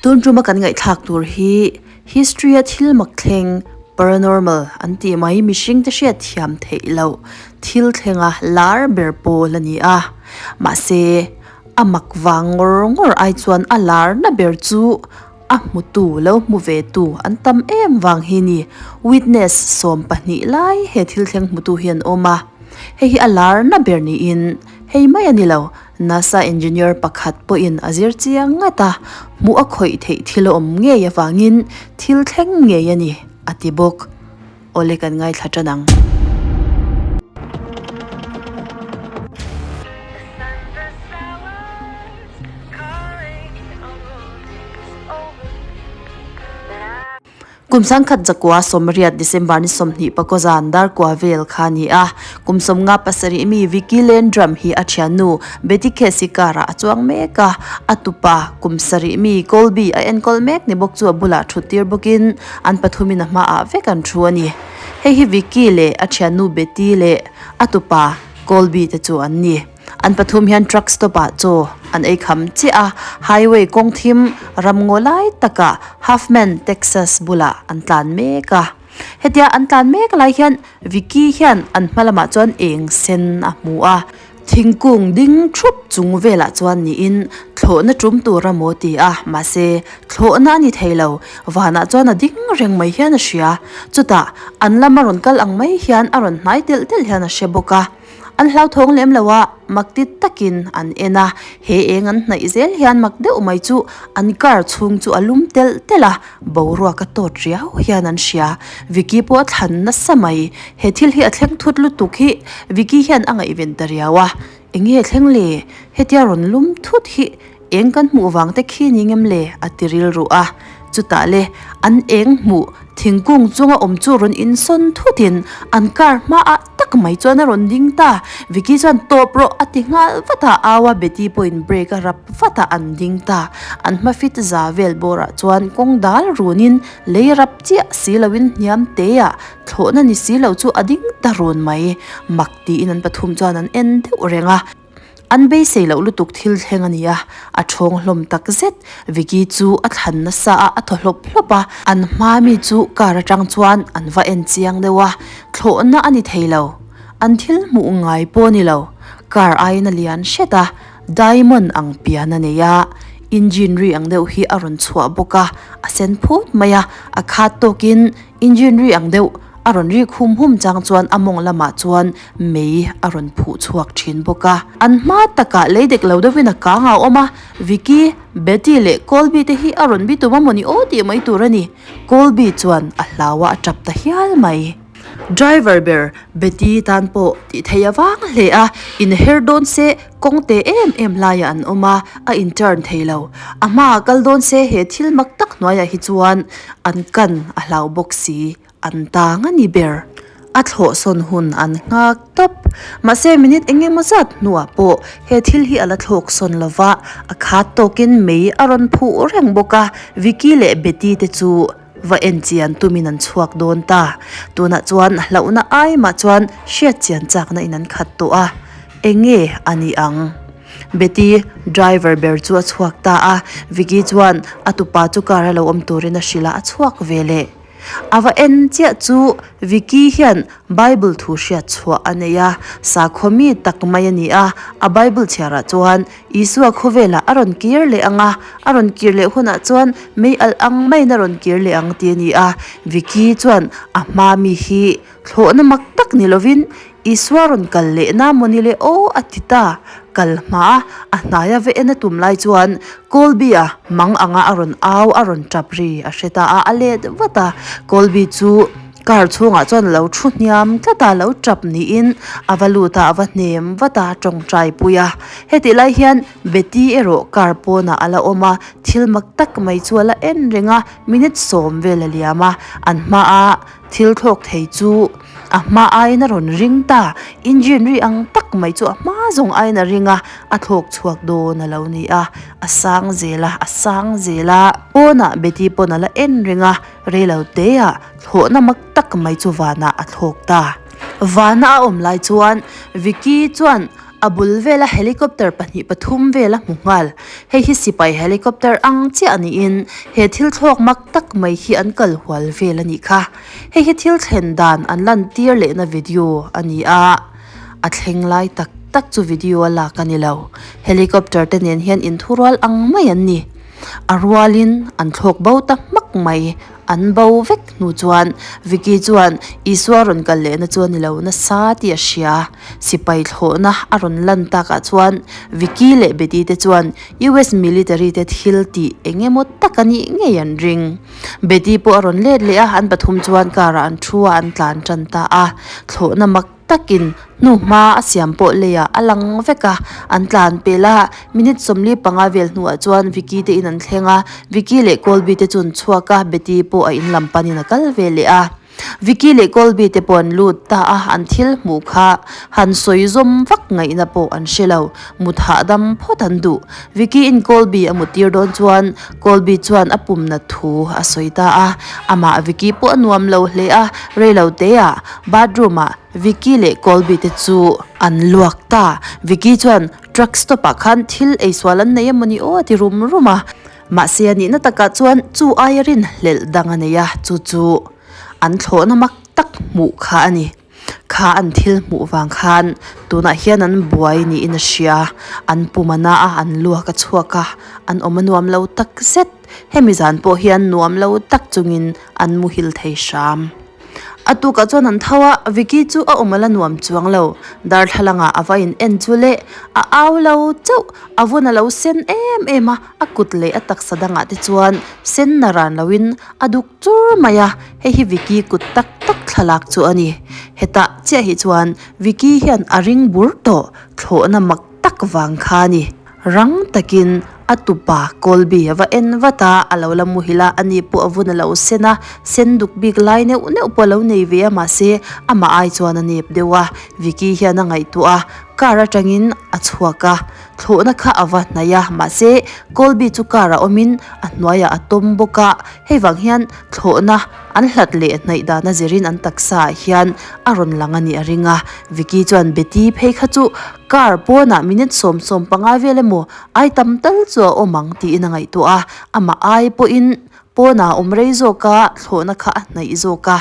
Tun tuma kan ngaihthlak tur hi history a thil mak thleng, paranormal, an tih mai mihring te hriat thiam theih loh thil thlenga lar ber pawl a ni a. Mahse, a mak vang ngawr ngawr ai chuan a larna ber chu a hmutu lo hmu ve tu an tam em vang hi ni. Witness 12 lai he thil thleng hmutu hi an awm a, hei hi a larna ber niin hei mai a ni lo. NASA engineer pakhat pawhin a zir chiang ngat a, hmuh a khawih theih thil a awm ngei avangin thil thleng ngei a ni, a ti bawk. Awle kan ngaithla tan ang. Kum sangkhat zakua 80 December ni 20 pakaw zan dar kua vel kha a ni a. Kum 57 mi Vicky Landrum hi a thiannu Betty Casey car ah a chuang mek a. A tupa kum 7 mi Colby a enkawl mek ni bawk chu a bulah thut tir bawkin an pathumin a hmaah vek an thu a ni. Hei hi Vicky leh a thiannu Betty leh a tupa Colby te chu an ni. An pathum hian truck stop ah chaw an ei kham chiah a, highway kawng thim ram ngaw lai takah Huffman, Texas bulah an tlan mek a. Hetia an tlan mek lai hian Vicky hian an hma lamah chuan eng sen a hmu a, thingkung ding thup chung velah chuan niin thlawhna tum tur a maw ti a, mahse thlawhna a ni thei lo, vanah chuan a ding reng mai hian a hria. Chutah an lama rawn kal ang mai hian a rawn hnai telh telh hian a hre bawk a. An hlauthawng lem lo a, mak ti takin an en a, he eng an hnaih zel hian mak deuh mai chu an car chhung chu a lum telh telh a, boruak a tawt riau hian an hria. Vicky pawh a thlan nasa mai, he thil hi a thleng thut lutuk hi Vicky hian a ngaihven ta riau a, Enge thleng le? Hetia rawn lum thut hi eng kan hmuh vang te khi ni ngem le? a ti rilru a. Chutah le an eng hmuh thingkung chunga awm chu rawn insawn thutin an car hmaah tak mai chuan a rawn ding ta. Vicky chuan tawp rawh a ti nghal vat a, au a Betty pawhin brake a rap vat a an ding ta. An hma fit za vel bawrah chuan kawng dal runin lei rap chiah si loin hniam teah thlawhna ni si lo chu a ding ta run mai. Mak tiin an pathum chuan an en deuh reng a. An beisei loh lutuk thil thleng a ni a, a thawng hlawm tak zet. Vicky chu a thlan nasa a, a thaw hlawp hlawp a. An hma mi chu car atang chuan an va en chiang deuh a, thlawhna a ni thei lo. An thil hmuh ngai pawh a ni lo. Car aiin a lian hret a, diamond ang pian a nei a, engine ri ang deuh hi a rawn chhuah bawk a, a sen phut mai a, a khat tawkin engine ri ang deuh a rawn rik hum hum chang chuan a mawng lamah chuan mei a rawn phuh chhuak thin bawk a. An hma takah lei dek lo deuhin a kang a awm a, Vicky, Betty leh Colby te hi a rawn bi tum a mawni aw tih mai tur a ni. Colby chuan a hlau a, a tap ta hial mai. Driver ber Betty tan pawh tih theih a vang hle a, inher dawn se kawng te em em laiah an awm a, a in turn thei lo. A hmaah kal dawn se he thil mak tak hnuaiah hi chuan an kan a hlau bawk si. An tang a ni ber. A thlawh sawn hun an nghak tawp. Mahse minute eng emaw zat hnuah pawh he thil hi a la thlawk sawn lo va, a khat tawkin mei a rawn phuh reng bawk a, Vicky leh Betty te chu va en chian tumin an chhuak dawn ta. Tunah chuan hlauhna ai mah chuan hriat chian chakna in an khat tawh a, enge a ni ang? Betty, driver ber chu a chhuak ta a, Vicky chuan a tupa chu car a lo awm turin a hrilh a, a chhuak ve leh. A va en chiah chu Vicky hian Bible thu hriat chhuah a nei a, sakhaw mi tak mai a ni a. A Bible chhiarah chuan Isua khawvelah a rawn kir leh ang a, a rawn kir leh hunah chuan mei alh ang maiin a rawn kir leh ang tih a ni a. Vicky chuan a hma mi hi Thlawhna mak tak ni lovin Isua rawn kal leh na maw ni le aw a ti ta. Kal hma a, a hnaia va en a tum lai chuan Colby-a mang anga a rawn au a rawn tap ri a hre ta a, a let vat a. Colby chu car chhungah chuan a lo thu hniam tlat a, lo tap niin a va lut a, a va hnem vat a, tawngtai pui a. Hetih lai hian Betty erawh car pawnah a la awm a, thil mak tak mai chu a la en reng a, minute 10 vel a liam a, an hmaa Thil thlawk thei chu a hma aiin a rawn ring ta, engine ri ang tak mai chu a hma zawng aiin a ring a, a thlawk chhuak dawn a lo ni a, a sang zel a, a sang zel a. Pawnah Betty pawn a la en reng a, reilo teah thlawhna mak tak mai chu vanah a thlawk ta. Vana a awm lai chuan Vicky chuan. A bul vela helicopter pahnih pathum vel a hmu nghal. Hei hi sipai helicopter ang chiah niin he thil thlawk mak tak mai hi an kal hual vel a nih kha. Hei hi thil thlen dan an lantir lehna video a ni a, a thleng lai tak tak chu video a lak a ni lo. Helicopter te nen hian inthurual ang mai an ni. A rualin an thlawk bo ta hmak mai. An bo vek hnu chuan Vicky chuan Isua rawn kal lehna chu a ni lo nasa tih a hria. Sipai thlawhna a rawn lan takah chuan Vicky leh Betty te chuan US military te thil tih eng emaw tak a nih ngei an ring. Betty pawh a rawn let leh a, an pathum chuan car ah an thu a, an tlan tan ta a. Thlawhna mak takin hnuhma a siam pawh leiah a lang vek a, an tlan pel a. Minute 45 vel hnuah chuan Vicky te in an thleng a, Vicky leh Colby te chu an chhuak a, Betty pawh a in lam panin a kal ve leh a. Vicky leh Colby te pawh an lut ta a, an thil hmuh kha han sawi zawm vak ngaihna pawh an hre lo, mut hahdam phawt an duh. Vicky in Colby a mut tir dawn chuan Colby chuan a pum nat thu a sawi ta a, amah Vicky pawh a nuam lo hle a, reilo teah bathroom ah Vicky leh Colby te chu an luak ta. Vicky chuan truck stop ah khan thil eisual an nei emawni aw a ti rum rum a. Mahse a nihna takah chuan chu aia rinhlelh dang a nei a, chu chu an thlawhna mak tak hmuh kha a ni. Kha an thil hmuh vang khan tunah hian an buai niin a hria. An pum a na a, an luak a chhuak a, an awm a nuam lo tak zet. Hemi zan pawh hian nuam lo tak chungin an muhil thei hram. A tukah chuan an tho a, Vicky chu a awm a la nuam chuang lo. Darthlalangah a va in en chu le, a au lo chauh, a vun a lo sen em em a, a kut leh a taksa dangah te chuan sen na ran loin a duk chur mai a, hei hi Vicky kut tak tak thlalak chu a ni. Hetah chiah hi chuan Vicky hian a ring bur tawh, thlawhna mak tak vang kha a ni. Rang takin a tupa Colby a va en vat a, a lo la muhil a, ani pawh a vun a lo sen a, sen duk bik lai neuh neuh pawh a lo nei ve a, mahse amah ai chuan a nep deuh a, Vicky hian a ngaihtuah a, car atangin a chhuak a, thlawhna kha a va hnaih a, mahse Colby chu car ah awmin a hnuaiah a tawm bawk a, hei vang hian thlawhna an hlat leh hnaih dan a zirin an taksa ah hian a rawn lang a nih a ring a, Vicky chuan Betty phei kha chu Car pawnah minute 15 vel emaw ai tam tal chu a awm ang tiin a ngaihtuah a, amah ai pawhin pawnah a awm rei zawk a, thlawhna kha a hnaih zawk a.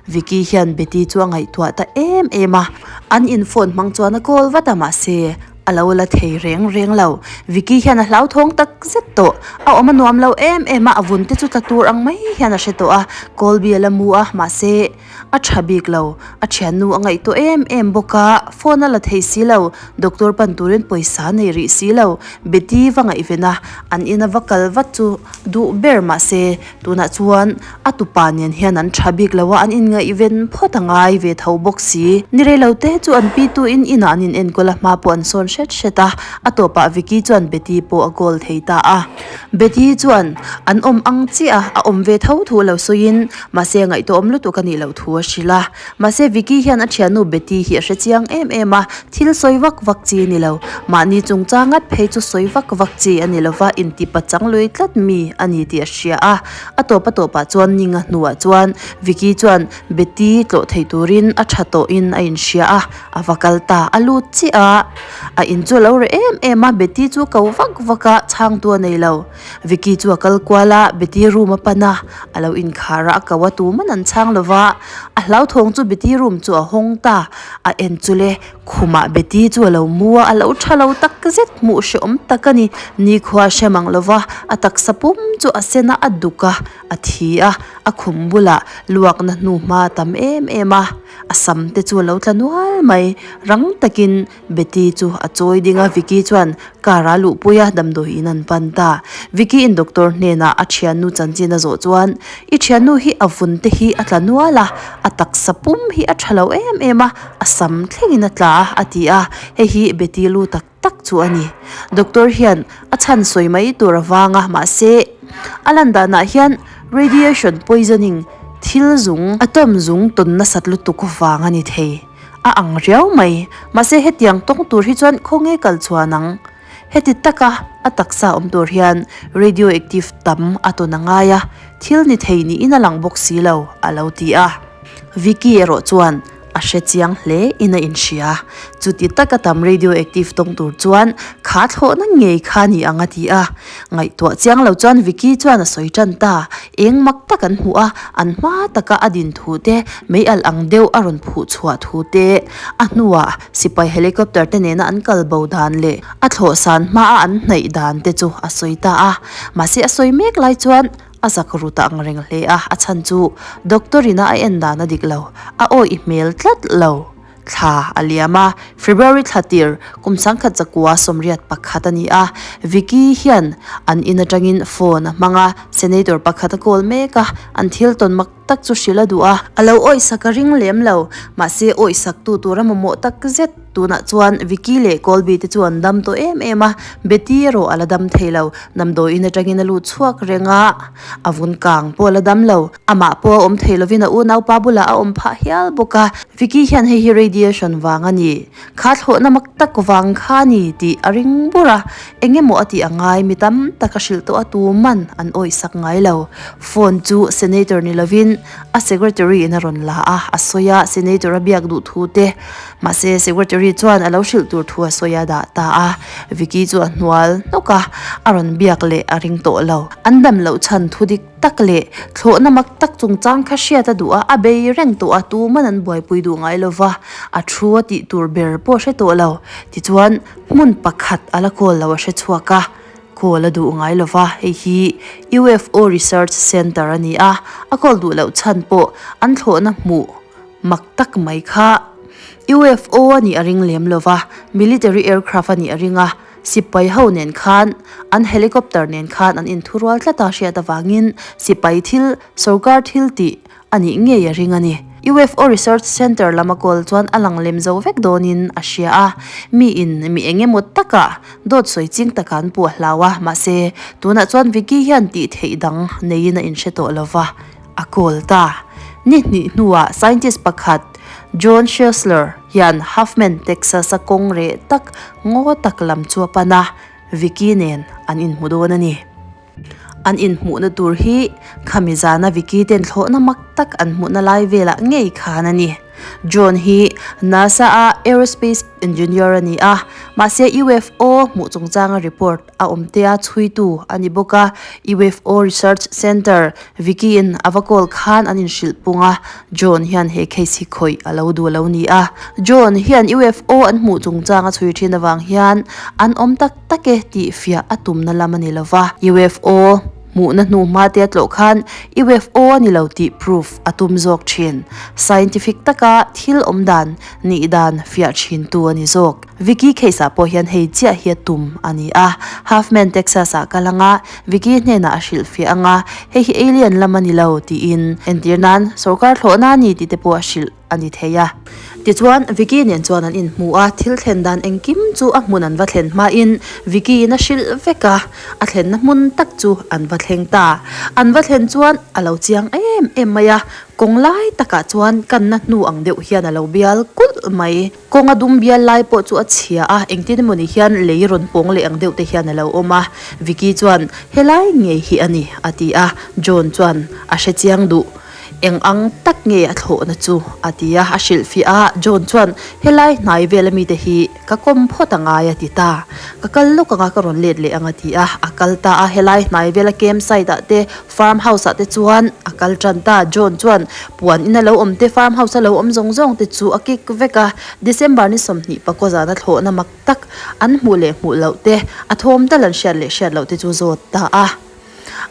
Vicky hian Betty chu a ngaihtuah ta em em a, an in phone hmang chuan a call vat a mahse a lo la thei reng reng lo. Vicky hian a hlauthawng tak zet tawh, a awm a nuam lo em em a, a vun te chu tla tur ang mai hian a hre tawh a, Colby a la mu a mahse A tha bik lo, a thiannu a ngaihtuah em em bawk a, phone a la thei si lo, doctor pan turin pawisa nei rih si lo, Betty va ngaihven a, an ina va kal vat chu duh ber mahse tunah chuan a tupa nen hian an tha bik lo a, an inngaihven phawt a ngai ve tho bawk si. Ni rei lo te chu an pi tu in inah an inenkawl a, hma pawh an sawn hret hret a, a tawpah Vicky chuan Betty pawh a call thei ta a. Betty chuan an awm ang chiah a, a awm ve tho thu lo sawiin Mahse a ngaihtuahawm lutuk a nih loh thu a hrilh a. Mahse Vicky hian a thiannu Betty hi a hre chiang em em a, thil sawi vak vak chi a ni lo. Mahni chungchang ngat phei chu sawi vak vak chi a ni lova, inti pachang lui tlat mi a ni tih a hria a. A tawp a tawpah chuan Ninga hnuah chuan Vicky chuan Betty tlawh thei turin a tha tawhin a inhria a, a va kal ta. A lut chiah a, a in chu a lo reh em em a, Betty chu ko vak vak a, chhangtu a nei lo. Vicky chu a kal kual a, Betty room a pan a, a lo inkhar a, a ko a tuman an chhang lo va, a hlauthawng chu Betty room chu a hawng ta, a en chu le, khumah Betty chu a lo mu a, a lo tha lo tak zet, hmuh hrehawm tak a ni, nikhua a hre mang lo va, a taksa pum chu a sen a, a duk a, a thi a, a khum bulah luakna hnu hma a tam em em a, a sam te chu a lo tla nual mai, rang takin Betty chu a chawi ding a, Vicky chuan car a luhpui a, damdawi in an pan ta. Vicky in doctor hnenah a thiannu chanchin a zawh chuan, I thiannu hi a vun te hi a tla nual a, a taksa pum hi a tha lo em em a, a sam thlengin a tla a, a ti a, hei hi Betty lu tak tak chu a ni. Doctor hian a chhan sawi mai tur a vang a, mahse a lan danah hian radiation poisoning thil zung, atom zung tawn nasat lutuk vang a ni thei. A ang riau mai. Mahse hetiang tawng tur hi chuan khawnge kal chhuan ang? Heti taka a taksa awm tur hian radioactive tam a tawn a ngai a, thil ni thei niin a lang bawk si lo, a lo ti a. Vicky erawh chuan a hre chiang hle in a inhria. Chuti taka tam radioactive tawng tur chuan kha thlawhna ngei kha ni ang a ti a. Ngaihtuah chiang lo chuan Vicky chuan a sawi tan ta. Eng mak tak an hmuh a, an hma taka a din thu te, mei alh ang deuh a rawn phuh chhuah thu te, a hnuah sipai helicopter te nena an kal bo dan leh a thlawh san hmaa an hnaih dan te chu a sawi ta a. Mahse a sawi mek lai chuan a zak ru ta ang reng hle a, a chhan chu doctor ina a en dan a dik lo, a awi i hmel tlat lo. Thla a liam a, February thla tir kum 1981 a ni a, Vicky hian an in atangin phone a hmang a, Senator pakhat a call mek a, an thil tawn mak tak chu hrilh a duh a. A lo awihsak a ring lem lo, mahse awihsak tu tur a mamawh tak zet. Tunah chuan Vicky leh Colby te chu an dam tawh em em a, Betty erawh a la dam thei lo, damdawiin atangin a lut chhuak reng a, a vun kang pawh a la dam lo. Amah pawh a awm thei lovin a unaupa bulah a awm phah hial bawk a. Vicky hian hei hi radiation vang a ni, kha thlawhna mak tak vang kha a ni tih a ring bur a. Eng emaw a tih a ngai, mi tam tak a hrilh tawh a tu man an awihsak ngai lo. Phone chu Senator ni lovin a secretary in a rawn la a, a sawi a, Senator a biak duh thu te. Mahse secretary chuan a lo hrilh tur thu a sawi a dah ta a. Vicky chu a hnual hnawk a, a rawn biak leh a ring tawh lo. An dam loh chhan thu dik tak leh thlawhna mak tak chungchang kha hriat a duh a, a bei reng tawh a, tuman an buaipui duh ngai lo va, a thu a tih tur ber pawh a hre tawh lo. Tichuan, hmun pakhat a la kawl lo a hre chhuak a, kawl a duh ngai lo va, hei hi UFO Research Centre a ni a, a kawl duh loh chhan pawh an thlawhna hmuh mak tak mai kha UFO a nih a ring lem lo va, military aircraft a nih a ring a. Sipai ho nen khan an helicopter nen khan an inthurual tlat a hriat avangin sipai thil sorkar thil tih a nih ngei a ring a ni. UFO Research Centre lam a kawl chuan a lang lem zo vek dawnin a hria a, mi in mi eng emaw taka dawt sawi ching taka an puh a hlau a, mahse tunah chuan Vicky hian tih theih dang neiin a inhre tawh lo va. A kawl ta. Ni hnih hnuah scientist pakhat John Schuessler hian Huffman, Texas-a kawng reh tak ngaw tak lam chu a pan a, Vicky nen an inhmu dawn a ni. An inhmuhna tur hi khami zana Vicky ten thlawhna mak tak an hmuhna lai velah ngei khan a ni. John hi NASA-a aerospace engineer a ni a, mahse UFO hmuh chungchanga report a awm tea chhuitu a ni bawk a, UFO Research Centre, Vicky in a va call khan an inhrilh pung a, John hian he case hi khawih a lo duh lo ni a. John hian UFO an hmuh chungchang a chhui thin avang hian an awm tak tak e tih fiah a tumna lam a ni lova, UFO hmuhna hnu hma te a tlawh khan UFO a ni lo tih proof a tum zawk thin. Scientific taka thil awm dan, nih dan fiah thin tu a ni zawk. Vicky case ah pawh hian hei chiah hi a tum a ni a, Huffman Texas ah kal anga Vicky hnenah a hrilhfiah anga hei hi alien lam a ni lo tiin entir nan sorkar thlawhna a ni tih te pawh a hrilh a ni thei a. Tichuan Vicky nen chuan an inhmu a, thil thlen dan engkim chu a hmun an va thlen hmain Vicky in a hrilh vek a, a thlenna hmun tak chu an va thleng ta. An va thlen chuan a lo chiang em em mai a, kawng lai takah chuan kanna hnu ang deuh hian a lo bial kulh mai. Kawnga dum bial lai pawh chu a chhia a, engtin emawni hian lei rawn pawng leh ang deuh te hian a lo awm a. Vicky chuan, Helai ngei hi a ni, a ti a. John chuan a hre chiang duh. Eng ang tak nge a thlawhna chu? a ti a, a hrilhfiah a. John chuan, Helai hnai vel ami te hi ka kawm phawt a ngai, a ti ta. Ka kal lawk anga ka rawn let leh ang, a ti a. A kal ta a, helai hnai vela camp site ah te Farm house ah te chuan a kal tan ta. John chuan puan in a lo awm te, farm house a lo awm zawng zawng te chu a kick vek a. December ni 25 zana thlawhna mak tak an hmuh leh hmuh loh te, a thawm tal an hriat leh hriat loh te chu zawt ta a.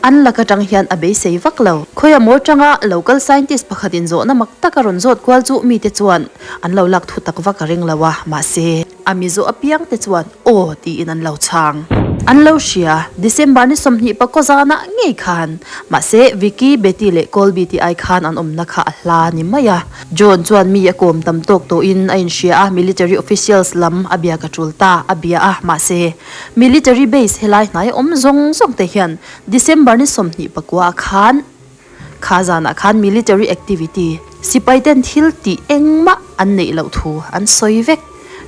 An lak atang hian a beisei vak lo. Khawi a maw tanga local scientist pakhat in zawhna mak tak a rawn zawt kual chu mite chuan an lo lak thu tak vak a ring lo a, mahse, A mizo apiang te chuan aw tiin an lo chhang. An lo hria, December ni 24 zanah ngei khan. Mahse, Vicky, Betty leh Colby tih ai khan an awmna kha a hla ni mai a. John chuan mi a kawm tam tawk tawhin a inhria a, military officials lam a biak a tul ta a bia a. Mahse, military base helai hnai awm zawng zawng te hian December ni 29 khan, Kha zanah khan military activity, sipai ten thil tih engmah an neih loh thu an sawi vek.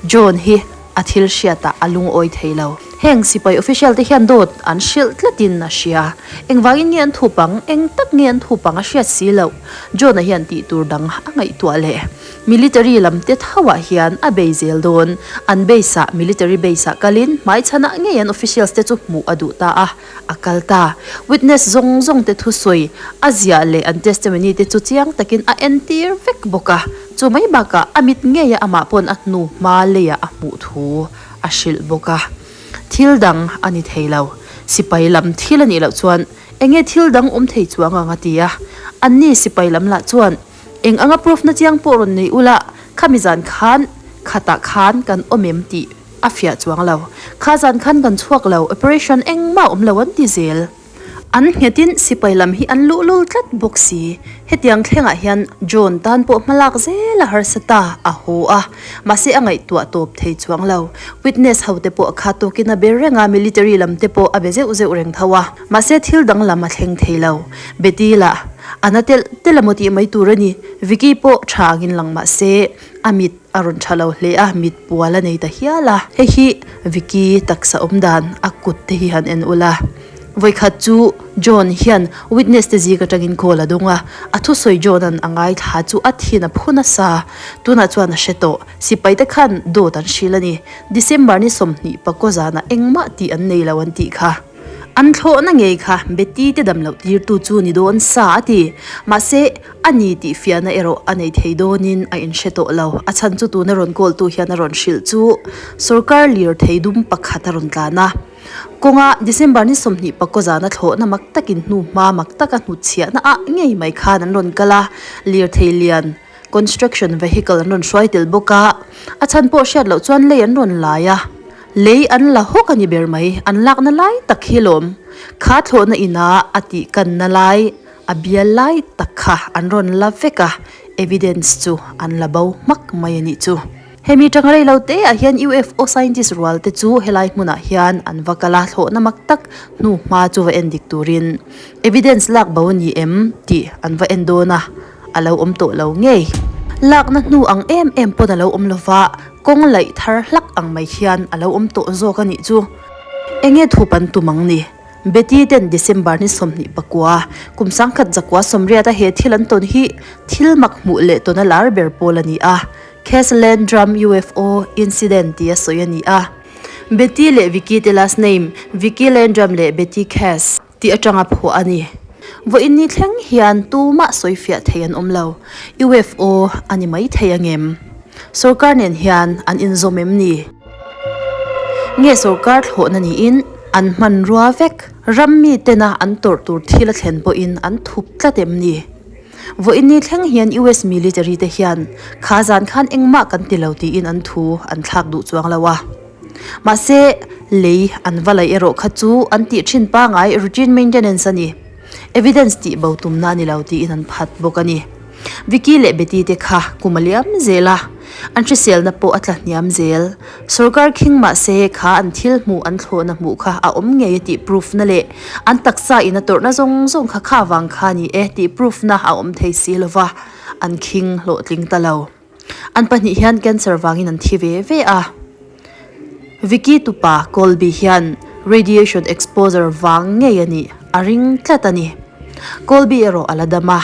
John hi a thil hriatah a lungawi thei lo. Heng sipai official te hian dawt an hrilh tlatin a hria. Engvangin nge an thup ang? Eng tak nge an thup ang a hriat si loh. John-a hian tih tur dang a ngaihtuah leh. Military lam te thauah hian a bei zel dawn. An base ah, military base ah kalin hmaichhanah ngei an officials te chu hmuh a duh ta a, a kal ta. Witness zawng zawng te thusawi a ziah leh an testimony te chu chiang takin a entir vek bawk a. Chu mai bakah a mit ngeia amah pawn a hnu hma leiah a hmuh thu a hrilh bawk a. Thil dang a ni thei lo. Sipai lam thil a nih loh chuan eng nge thil dang awm thei chuang ang a ti a. Anni sipai lam lah chuan eng anga proof na chiang pawh rawn nei ula, khami zan khan khatah khan kan awm em tih a fiah chuang lo. Kha zan khan kan chhuak lo, operation engmah awm lo an ti zel. An nghetin sipai lam hi an luhlul tlat bawk si. Hetiang thlengah hian John tan pawh hmalak zel a harsa ta, a haw a. Mahse a ngaihtuah tawp thei chuang lo. Witness ho te pawh a khat tawkin a be reng a, military lam te pawh a be zeuh zeuh reng tho a. Mahse thil danglam a thleng thei lo. Betty lah a na telh telh emaw tih mai tur a ni. Vicky pawh tha angin lang mahse a mit a rawn tha lo hle a, mit pual a nei ta hial a. Hei hi Vicky taksa awm dan a kut te hi han en ula. Vawikhat chu John hian witness te zing atangin call a dawng a, a thusawi John-a'n a ngaithla chu a thin a phu nasa. Tunah chuan a hre tawh. Sipai te khan dawt an hrilh a ni. December ni 20 pakaw zanah engmah tih an nei lo an tih kha. An thlawhna ngei kha Betty te dam loh tirtu chu ni dawn sa a ti. Mahse, a ni tih fiahna erawh a nei thei dawnin a inhre tawh lo. A chhan chu tuna rawn call tu hian a rawn hrilh chu sorkar lirthei dum pakhat a rawn tlan a. Kawnga December ni 20 pakaw zana thlawhna mak takin hnu hma mak taka hnutchhiahna ah ngei mai khan an rawn kal a, lirthei lian, construction vehicle, an rawn hruai tel bawk a, a chhan pawh hriat loh chuan lei an rawn lai a, lei an la hawk a ni ber mai, an lakna lai tak hi lawm. Kha thlawhna ina a tih kanna lai, a bial lai tak kha an rawn la vek a, evidence chu an la bo hmak mai a nih chu. Hemi tang rei lo te ah hian UFO scientist rual te chu helai hmunah hian an va kal a, thlawhna mak tak hnu hma chu va en dik turin evidence lak bo a ni em tih an va en dawn a, a lo awm tawh lo ngei. Lakna hnu ang em em pawn a lo awm lo va, kawng laih thar hlak ang mai hian a lo awm tawh zawk a nih chu. Enge thup an tum ang ni? Betty ten December ni 29, kum 1980 a he thil an tawn hi thil mak hmuh leh tawn a lar ber pawl a ni a. Caseland Drum UFO Incident tia sawi a ni a. Betty leh Vicky te last name Vicky Landrum leh Betty Cass tih atanga phuah a ni. Vawiin ni thleng hian tumah sawi fiah thei an awm lo. UFO a ni mai thei angem? Sorkar nen hian an inzawm em ni? Nge sorkar thlawhna niin an hmanrua vek? Ram mi tena an tawrh tur thil a thlen pawhin an thup tlat em ni? Vawiin thleng hian US military te hian kha zan khan engmah kan ti lo tiin an thu an thlak duh chuang lo a. Mahse, lei an va laih erawh kha chu an tih thin pangai routine maintenance a ni. Evidence tih bo tumna a ni lo tiin an phat bawk a ni. Vicky leh Betty te kha kum a liam zel a, an hriselna pawh a tla hniam zel. Sorkar khing mahse kha an thil hmuh an thlawhna hmuh kha a awm ngei a tih proof na leh an taksa in a tawrhna zawng zawng kha kha vang kha ni e tih proof na a awm thei si lova an khing hlawhtling ta lo. An pahnih hian cancer vangin an thi ve ve a. Vicky tupa Colby hian radiation exposure vang ngei a nih a ring tlat a ni. Colby erawh a la dam a,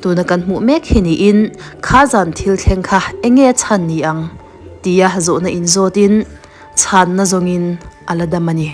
tuna kan hmuh mek hi niin kha zan thil thleng kha enge a chhan ni ang? Tia zawhna inzawtin chhanna zawngin a la dam a ni.